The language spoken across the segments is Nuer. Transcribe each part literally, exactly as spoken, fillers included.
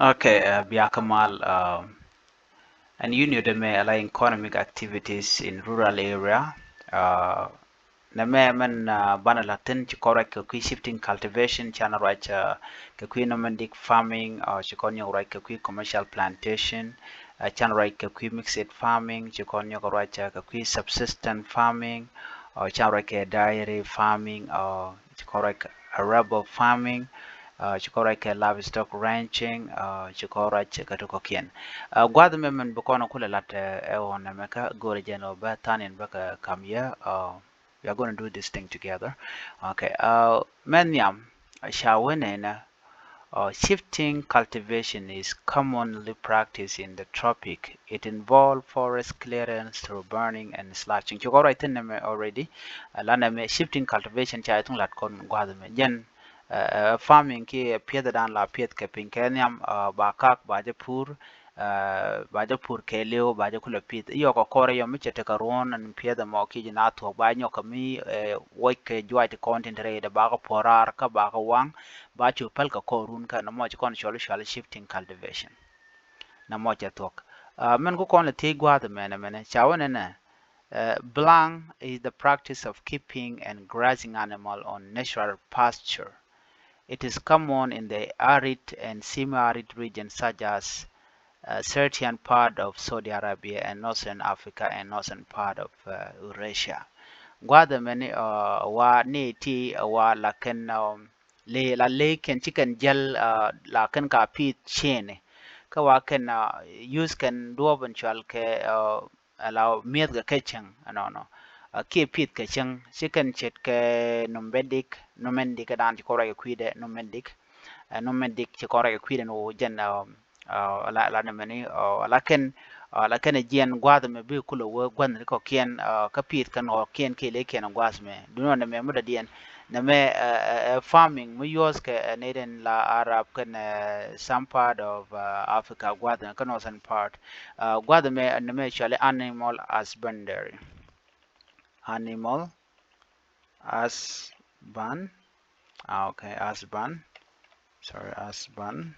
Okay, uh, bia kä mal, uh, and you know the me ala economic activities in rural area. Uh, nɛ mɛ mɛn, uh, banɛ la thin ci kɔn ruac kɛ kui̱ shifting cultivation, can ruac, uh, kɛ kui̱ nomadic farming, uh, ci kɔn nyɔk ruac kɛ kui̱ commercial plantation, uh, can ruac kɛ kui̱ mixed farming, ci kɔn nyɔk ruac, uh, kɛ kui̱ subsistence farming, uh, can ruac kɛ dairy farming, uh, ci kɔn ruac kɛ arable farming, uh, ci kɔn ruac kɛ livestock ranching, uh, ci kɔn ruac kɛ ti kɔ̱kiɛn. Uh, gua̱th mɛ mɛn bi kɔn kulɛ lat, uh, ɛ ɣɔn nɛ mɛ kä go̱rɛ jɛn ɔ bɛ than in bä kɛ kam yɛ, uh, we are going to do this thing together. Okay, uh, mɛ nhiam, uh, ca wen ɛnɛ, uh, shifting cultivation is commonly practiced in the tropic. It involves forest clearance through burning and slashing. Ci kɔn ruac thin nɛ mɛ already. Uh, la nɛ mɛ shifting cultivation ca ituŋ lat kɔn gua̱th mɛ. Jɛn, uh, uh, farming kiɛ piɛth dan la piɛth kɛ piny kɛ nhiam, uh, ba kak ba jɛ pur, uh, ba jɛ pur kɛ liw, ba jɛ kulɛ pith. Iyɔk kɛ kɔr iyɔ mi cɛ tekɛ ruɔn ɛn piɛth ɛmɔ kiɛ ji̱ na thuɔk ba nyɔk kɛ mi, uh, wuɔc kɛ juac ti kɔn tin te rɛy dɛ ba kɛ puɔr raar kä ba kɛ waŋ, ba cu päl kɛ kɔr run kä nɛ mɔ ci kɔn cual cual shifting cultivation. Nɛ mɔ cɛ thuɔk. Uh, mɛn ku kɔn lɛ thiec gua̱a̱th mɛnɛ mɛnɛ ca wä nɛnɛ, uh, blang is the practice of keeping and grazing animal on natural pasture. It is common in the arid and semi-arid regions such as, uh, certain part of Saudi Arabia and northern Africa and northern part of, uh, Eurasia. Gua̱a̱th mɛni, uh, wa ni ti, uh, wa la kɛn, um, le la le kɛn ci kɛn jɛl, uh, la kɛn ka pith cieni. Kä wa kɛn, uh, use kɛn duɔp in cual kɛ, uh, ala mi̱eth kɛ kɛ cieŋ ɛnɔnɔ. Ɛ kiɛ pith kɛ cieŋ ci kɛn ce̱tkɛ nomadic, nomadic kɛ dan ci kɔn ruac kɛ kui̱dɛ nomadic. Ɛ nomadic ci kɔn ruac kɛ kui̱dɛ ni wä jɛn, ɛ, ɛ, ala, ala nɛmɛni, ɛ, ala kɛn, ɛ, ala kɛn ɛ jiɛn gua̱a̱th mɛ bi kulɛ wä gua̱th ni kɔkiɛn, ɛ, kä pith kɛn kɔkiɛn kiɛ lek kiɛn gua̱a̱th mɛ. Duŋni nɛmɛ mi dɔ̱diɛn nɛmɛ, ɛ, ɛ, ɛ farming mi yuɔth kɛ, ɛ, nɛy den la Arab kɛn, ɛ, some part of, ɛ, Africa gua̱th mɛ kä northern part. Ɛ, gua̱th mɛ nɛmɛ cɔali animal husbandry. Animal husband. Ah, okay, husband. Sorry, husbandry.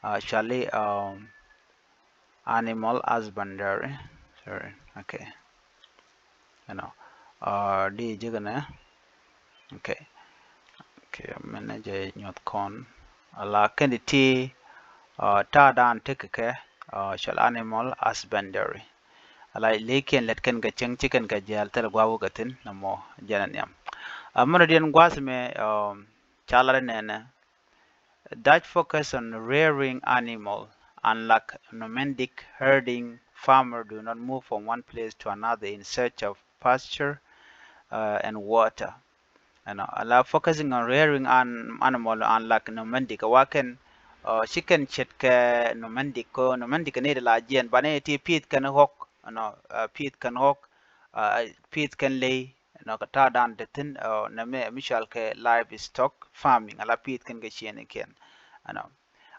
Ɛ, cɔali, um, animal husbandry. Sorry, okay. Ɛnɔ, ɛ, di ji̱ kɛnɛ. Okay. Okay, mɛnɛ jɛ nyuɔth kɔn. Ala kɛn di ti, ɛ, ta̱a̱ dan ti kɛ kɛ, ɛ, cɔal animal husbandry. Ala lek kɛn lät kɛn kɛ cieŋ ci kɛn kɛ jɛɛl thil gua̱a̱th wä kɛ thi̱n nɔmɔ jɛn ɛ nhiam. Ɛ, mɛnɛ diɛn gua̱a̱th mɛ, ɛ, ca lat nɛnɛ. Dutch focus on rearing animal, unlike nomadic herding, farmer do not move from one place to another in search of pasture, uh, and water. Ɛnɔ, ala focusing on rearing an animal, unlike nomadic, wa kɛn, uh, ci kɛn ce̱tkɛ nomadic, kɛ nomadic ni di la jiɛn banɛ ti pith kɛn ɣɔk, ɛnɔ, uh, pith kɛn ɣɔk, uh, pith kɛn ley, ɛnɔ, kɛ ta̱a̱ dan te thi̱n, ɛ, nɛmɛ mi cɔal kɛ livestock farming, ala pith kɛn kɛ ciɛɛnikiɛn. Ɛnɔ,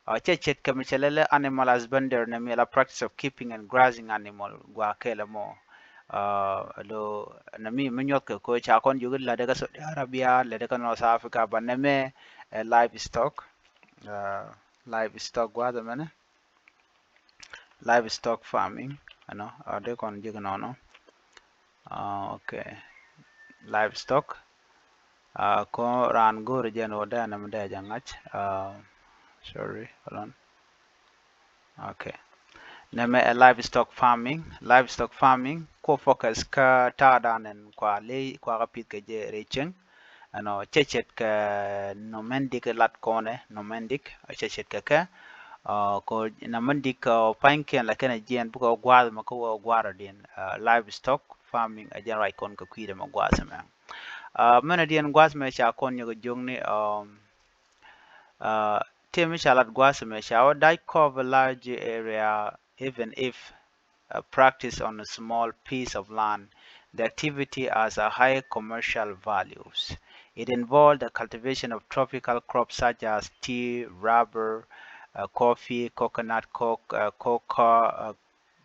ɛ, cɛ ce̱tkɛ mi cɛ lɛlɛ animal husbandry nɛmɛ ala practice of keeping and grazing animal gua̱a̱ kɛɛl ɛmɔ. Ɛ, lo nɛmɛ mi nyuɔth kɛ ko̱ ca kɔn jiök i̱ lätdɛ kä Saudi Arabia, lätdɛ kä North Africa, but nɛmɛ, ɛ, livestock, ɛ, livestock gua̱a̱th ɛmɛnɛ. Livestock farming, ɛnɔ, ɛ, dee kɔn ji̱ kɛ nɔnɔ. Ɛ, okay. Livestock. Ɛ, kɔn raan go̱o̱ri jɛn wä dee nɛmɛ dee jɛ ŋa̱c. Ɛ, sorry, hold on. Okay. Nɛmɛ ɛ livestock farming. Livestock farming, kɔ focus kä ta̱a̱ dan ɛn kua ley, kua kä pith kɛ jɛ rɛy cieŋ. Ɛnɔ, cɛ ce̱tkɛ nomadic lat kɔnɛ, nomadic, cɛ ce̱tkɛ kɛ. Ɛ, kɔ nomadic, ɛ, pa̱nykiɛn la kɛn ɛ jiɛn bikɛ wä gua̱a̱th mɛ kä wä gua̱a̱r ɔ diɛn, ɛ, livestock farming, ɛ jɛn ruac kɔn kɛ kui̱dɛ mɛ gua̱a̱th mɛ. Ɛ, mɛnɛ diɛn gua̱a̱th mɛ ca kɔn nyɔk jio̱kni, ɛ, ɛ, tëë mi ca lat gua̱a̱th mɛ ca wä Dutch cover large area even if, uh, practice on a small piece of land. The activity has a high commercial values. It involves the cultivation of tropical crops such as tea, rubber, uh, coffee, coconut, co-, uh, cocoa, uh,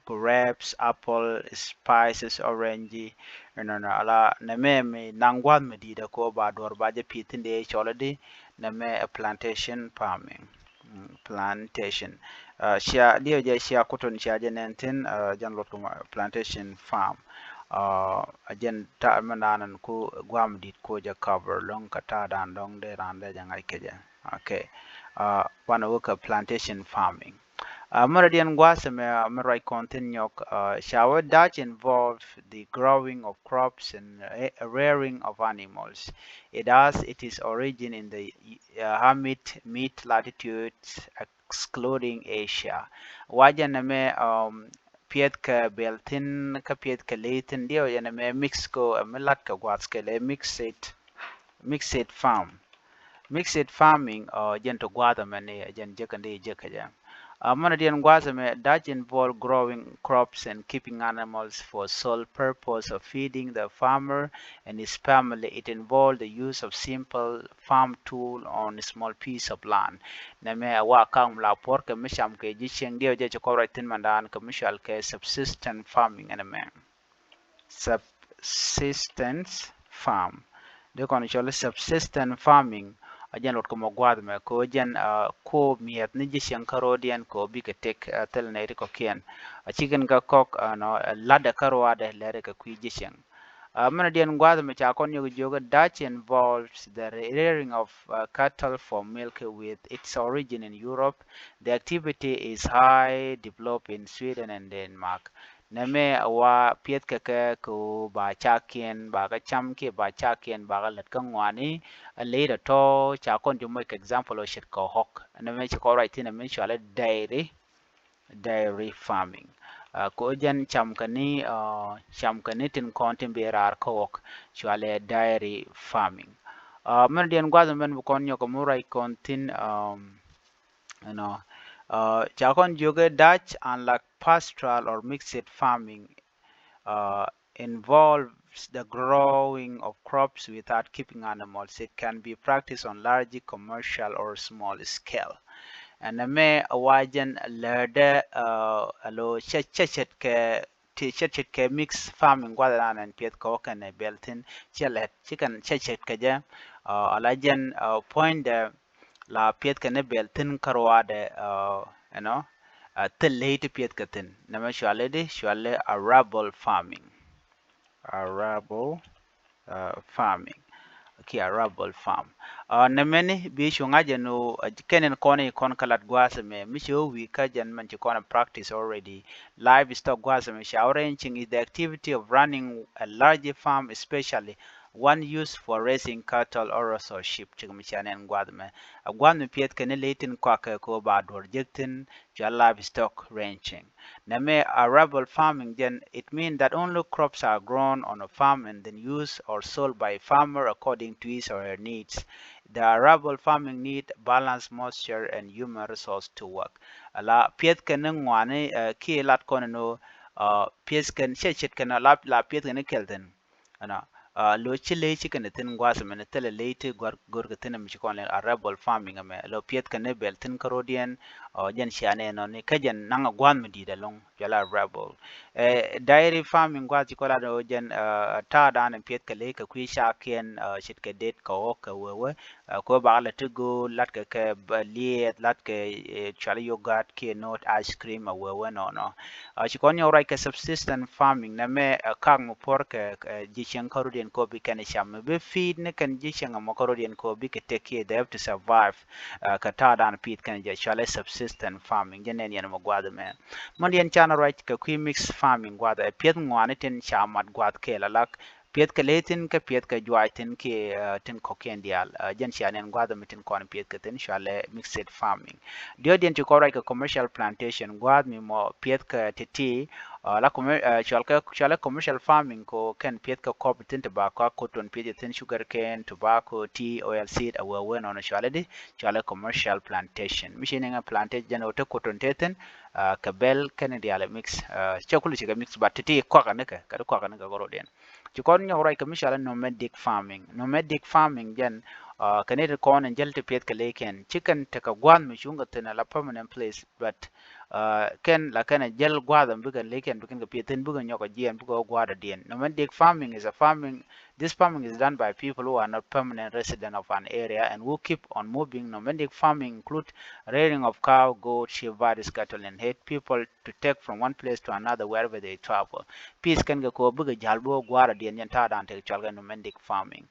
grapes, apple, spices, orange. Ɛnɔnɔ, ala nɛmɛ mi naŋ gua̱a̱th mi di̱i̱t ɛ kɔ ba duɔ̱r ba jɛ pi̱i̱th thi̱n dee cɔl di nɛmɛ ɛ plantation farming. Plantation. Cia diɛ jɛ cia kutun cia jɛ nɛn thin jɛn luɔt kumɛ plantation farm. A jɛn ta̱a̱ mɛ naan ku guam dit ku jɛ cover lɔŋ kɛ ta̱a̱ dan dɔŋ dee ran dee jɛ ŋa̱c kɛ jɛ. Okay. Wanɛ wä kɛ plantation farming. Mɛ rɔ diɛn gua̱a̱th mɛ mɛ ruac kɔn thin nyɔk. Ca wä Dutch involve the growing of crops and rearing of animals. It has it is origin in the humid mid latitudes excluding Asia. Wa jɛn mɛ piɛth kɛ bɛl thin kä piɛth kɛ ley thin diɛ wa jɛn mɛ mix ko mɛ lat kɛ gua̱a̱th kɛ lɛ mix it mix it farm. Mixed farming jɛn ti gua̱a̱th ɛmɛ ni jɛn jek kɛ ni jek kɛ jɛ. Mɛn diɛn gua̱a̱th ɛmɛ does involve growing crops and keeping animals for sole purpose of feeding the farmer and his family. It involves the use of simple farm tool on a small piece of land. Nɛmɛ ɛ wa ka̱ŋ la puɔ̱r kɛ mi cam kɛ ji̱ cieŋ diɛ jɛ ci kɔp ruac thin mɛn dan kɛ mi cual kɛ subsistence farming ɛn ɛmɛ. Subsistence farm. Dee kɔn cɔl subsistence farming. A jɛn luɔt kɛ mɔ gua̱a̱th mɛ kɛ jɛn ko miɛth ni ji̱ cieŋ kä ro̱diɛn kɛ bikɛ tek thil nɛy ti kɔkiɛn. A cikɛn kä kɔk nɔ ladɛ kä ruaadɛ lɛrɛ kɛ kui̱ ji̱ cieŋ. Mɛn diɛn gua̱a̱th mɛ ca kɔn yök jiök does involves the rearing of cattle for milk with its origin in Europe. The activity is high developed in Sweden and Denmark. Nɛmɛ a wa piɛth kɛ kɛ kɛ ɣöö ba cakiɛn ba kɛ cam kiɛ ba cakiɛn ba kɛ lät kä ŋuani. A ley tɔ̱tɔ̱ ca kɔn jɛ moc kɛ example ɔ ce̱tkɛ ɣɔk. Nɛmɛ ci kɔn ruac thi̱n ɛmɛ cualɛ dairy, dairy farming. Kɛ ɣöö jɛn cam kɛ ni cam kɛ ni tin kɔn tin bi raar kä ɣɔk cualɛ dairy farming. Mɛn diɛn gua̱th mɛn bi kɔn nyɔk kɛ mi ruac kɔn thi̱n. You know, ca kɔn jiök ɛ Dutch, unlike pastoral or mixed farming, involves the growing of crops without keeping animals. It can be practiced on large commercial or small scale. Ɛn ɛmɛ wa jɛn läärdɛ alo cɛ cɛ ce̱tkɛ ti cɛ ce̱tkɛ mixed farming gua̱th ɛn an ɛn piɛth kɛ wä kɛn ɛ bɛl thi̱n cɛ lɛt ci kɛn cɛ ce̱tkɛ jɛ. Ala jɛn puɔ̱nydɛ la piɛth kɛ ni bɛl thi̱n kä ruaadɛ ɛnɔ thil ley ti piɛth kɛ thi̱n. Nɛmɛ cuali di cuali arable farming. Arable farming kiɛ arable farm. Nɛmɛni bi cu ŋa̱c ɛn ɣöö kɛn in kɔn i̱ kɔn kä lat gua̱a̱th ɛmɛ mi ci ɣä wi̱i̱ kä jɛn mɛn ci kɔn practice already. Livestock gua̱a̱th ɛmɛ ca wä ranching is the activity of running a large farm, especially one used for raising cattle or also sheep. Cik mi ca nɛn gua̱a̱th ɛmɛ a gua̱a̱th mi piɛth kɛn ni ley tin kɔakɛ kɛ ɣöö ba duɔ̱r jek thi̱n. Cual livestock ranching. Nɛmɛ arable farming jɛn it means that only crops are grown on a farm and then used or sold by a farmer according to his or her needs. The arable farming need balance moisture and human resource to work. Ala piɛth kɛn ni ŋuani kiɛ lat kɔn ni nɔ piɛth kɛn cɛ ce̱tkɛ ni la piɛth kɛn ni kɛl thi̱n. Ɛnɔ lo ci ley ci kɛn thi̱n gua̱a̱th mɛn thilɛ ley ti gɔr gɔr kɛ thi̱n mi ci kɔn lɛ arable farming ɛmɛ lo piɛth kɛn bɛl thi̱n kä ro̱diɛn. Jɛn cia nɛ nɔ ni kä jɛn naŋ gua̱a̱th mi di̱i̱t ɛlɔ̱ŋ cual arable. Dairy farming gua̱a̱th ci kɔn la jɛn ta̱a̱ dan piɛth kɛ ley kɛ kui̱ cakiɛn ce̱tkɛ det kɛ ɣɔk kɛ wewä. Kɛ ɣöö bakɛ lɛ ti go̱o̱l latkɛ kɛ liɛɛth latkɛ cual yogurt kiɛ not ice cream a wewä nɔnɔ. Ci kɔn nyɔk ruac kɛ subsistence farming nɛmɛ kak mi puɔ̱r kɛ ji̱ cieŋ kä ro̱diɛn kɛ ɣöö bi kɛn cam mi bi feed ni kɛn ji̱ cieŋ ɛmɔ kä ro̱diɛn kɛ ɣöö bikɛ tek kiɛ they have to survive. Kɛ ta̱a̱ dan pi̱i̱th kɛn jɛ cualɛ subsistence farming jɛ nɛn yɛn mɔ gua̱a̱th ɛmɛ. Mɔn yɛn can ruac kɛ kui̱ mixed farming gua̱a̱th ɛ piɛth ŋuani tin ca mat gua̱a̱th kɛɛl alak. Piɛth kɛ ley thi̱n kä piɛth kɛ juaac thi̱n kiɛ tin kɔ̱kiɛn diaal. Jɛn cia nɛn gua̱a̱th mi tin kɔn piɛth kɛ thi̱n cualɛ mixed farming. Diɔ̱ɔ̱diɛn ci kɔn ruac kɛ commercial plantation gua̱a̱th mi mɔ piɛth kɛ ti̱ti̱. La cualɛ commercial farming ko kɛn piɛth kɛ kɔp thi̱n tobacco, cotton piɛth thi̱n, sugar cane, tobacco, tea, oil seed a wewä nɔnɔ cualɛ di cualɛ commercial plantation. Mi ci niŋɛ plantation jɛn ɣöö te cotton te thi̱n kɛ bɛl kɛn diaal mix. Cɛ kul ci kɛ mix but ti̱ti̱ kɔakä nikɛ kɛ ti kɔakä nikɛ kɛ ro̱diɛn. Ci kɔn nyɔk ruac kɛ mi cɔal nomadic farming. Nomadic farming jɛn kɛ ni ti kɔn in jäl ti piɛth kɛ ley kɛn ci kɛn tekɛ gua̱a̱th mi cuŋ kɛ thi̱n ala permanent place but kɛn la kɛn a jäl gua̱a̱th in bikɛn ley kɛn bikɛn kɛ piɛth thi̱n bikɛn nyɔk kɛ jiɛn bikɛ wä gua̱a̱th a diɛn. Nomadic farming is a farming This farming is done by people who are not permanent residents of an area and who keep on moving. Nomadic farming includes rearing of cow, goat, sheep, various cattle, and aid people to take from one place to another wherever they travel. Peace kɛn kɛ kɔ bikɛ jal bi wä gua̱a̱r a diɛn yɛn ta̱a̱ dan tek cɔal kɛ nomadic farming.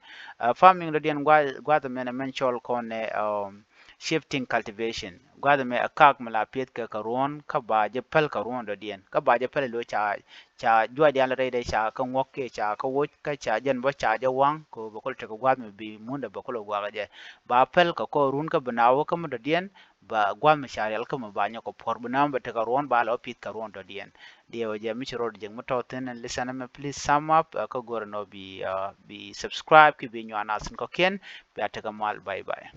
Farming dɔ̱diɛn gua̱a̱th mɛn a mɛn cɔl kɔn nɛ shifting cultivation. Gua̱a̱th mɛ a kak mi la pieth kɛ kɛ ruɔ̱n kä ba jɛ päl kɛ ruɔ̱n dɔ̱diɛn kä ba jɛ päl lo ca ca juac diaal rɛydɛ ca kä ŋuɔ̱k kiɛ ca kä woc kä ca jɛn bä ca jɛ waŋ kɛ bɛ kul tekɛ gua̱a̱th mi bi mundɛ bɛ kul gua̱a̱k jɛ. Ba päl kɛ kɔ run kä bi na wä kä mi dɔ̱diɛn ba gua̱a̱th mi ca rial kä mi ba nyɔk kɛ puɔ̱r bi na wä bɛ tekɛ ruɔ̱n ba lɔ pith kɛ ruɔ̱n dɔ̱diɛn. Diɛ wä jɛ mi ci rot jɛ mi tɔ̱ thin ɛn lisan ɛmɛ please sum up kä go̱rɛ nɔ bi bi subscribe ki bi nyuan a thin kɔ̱kiɛn. Bia tekɛ mal, bye bye.